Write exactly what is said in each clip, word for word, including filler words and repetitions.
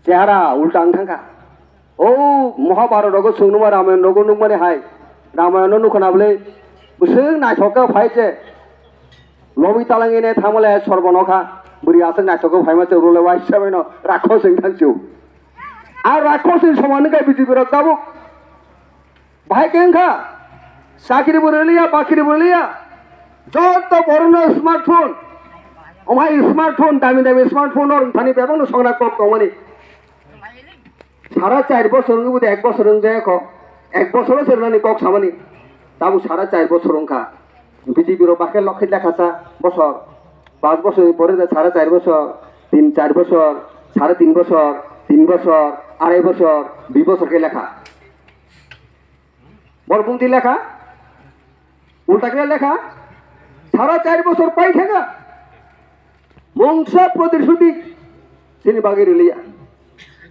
Chehara ulta wng thangkha. O Mahabharat rogo chwng nukma, Ramayan rogo nukmani hai. Ramayan no nukha na bwle bwswk naithok khe phai che. Lobi talangwi ne thangmale sorbo nokha. Bwrwi aswk naithok khe phaima che rule waisa bai no rakhos wng thang chwng. A rakhos ni soman wngkha B J P rok tabuk. Bahai khe wngkha, chakri bo rwliya, bakri bo rwliya, joto borokno smartphone, omhai smartphone, dami dami smartphone no rwngthani bebakno songna kok tongmani. Sara char bosor wngwi bo de ek bosor wngjaya kho, ek bosoro se rwnani kok samani, tabuk sara char bosor wngkha. B J P rok bakhe lokhe lekha sa bosor, panch bosor ni pore de sara char bosor, tin char bosor, sare tin bosor, tin bosor, arai bosor, dui bosor khe lekha. Borok bumtwi lekha, ulta khe lekha, sara char bosor pai thangkha. Mungsa protishuti chini bagwi rwliya.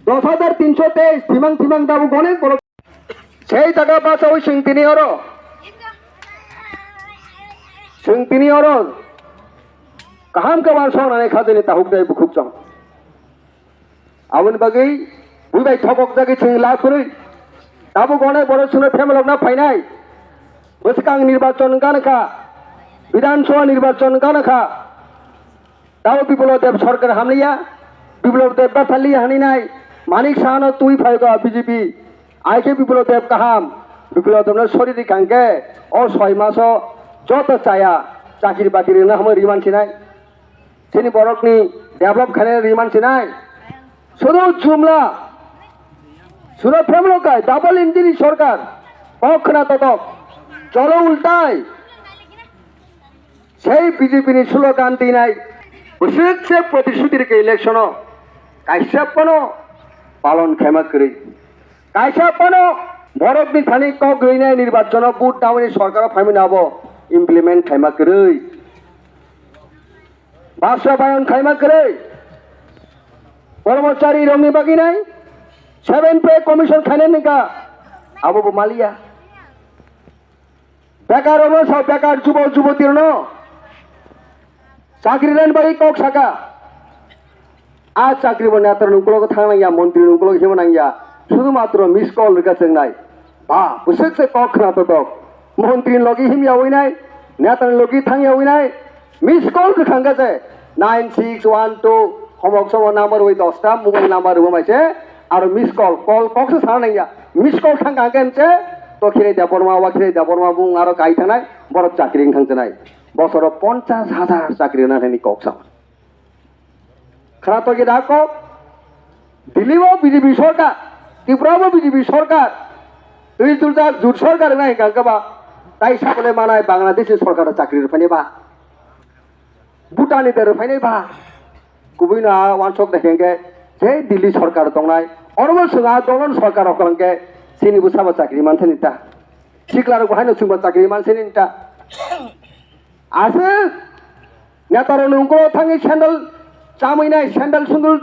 Dos hajar tinso teis thimang thimang tabuk onek borok. Sei jaga bachaui chwng tini oro, chwng tini oro kaham khe uansuk nani kha chini tahuk tei bukhuk chwng. Aboni bagwi bui bai thobok jagwi chwng lab kwrwi. Tabuk onek borok chwngno phemelokna phainai. Bwskang nirbachon gana kha, Bidhan Sabha nirbachon gana kha. Tabuk Biplab Deb sorkar hamliya, Biplab Deb bathaliya hwnwi nai. Manik Sahano twi phai kha B J P. Ai khe Biplab Deb kaham, Biplab Debno sori rikha hwnkhe o soi maso joto chaya chakri bakri rwna hwnwi riman sinai. Chini borokni develop khainai riman sinai. Sudu jumla. Sudu phemelok kai double engine ni sorkar. Kok khna totok. Cholo ultai. Sei B J P ni slogan dinai. Bwswk se protishuti rikha election o. Kaisa phano palon khaima kwrwi. Kaisa phano borokni thani kok rwinai nirbachon o vote daui ni sorkar o phaimani abo implement khaima kwrwi. Basra bayon khaima kwrwi. Kormochari rokni bagwi nai seven pay commission khainai ningkha abo bo maliya. Bekar rokno sa bekar jubo juboti rokno chakri rwna bagwi kok saka. A chakri bo netar ni ukulogo thang nangya, montri ni ukulogo hima nangya. Sudu matro miss call rwkha chwngnai. Ba, bwswk se kok khna totok. Montri ni logi himya winai, netar ni logi thangya winai. Miss call kwkhang khe se nine six one two homok somo number wi dosta mobile number rwma se aro miss call, call kok se sana nangya. Miss call thang kha khe se to Khirai Debbarma, wa Khirai Debbarma bung aro kai thangnai borok chakri wng thang thanai. Bosoro ponchas hajar chakri rwna hwnwi kok sama. Khara togi da kok, Delhi o B J P sorkar, Tripura o B J P sorkar, twi tuljak jut sorkar wngna hwnkha hwnkhe ba, tai sakole manai Bangladesh ni sorkar o chakri rwphani ba, Bhutan ni de rwphani ba, kubui no a wansok da hwnkhe je Delhi sorkar tongnai, oro bo chwng a dolon sorkar rok hwnkhe chini bwsa bo chakri manthani ta, sikla rok bo haino chwng bo chakri manthani ta, aswk. Netarok nungkolo thangwi sandal chamwi nai, sandal sundal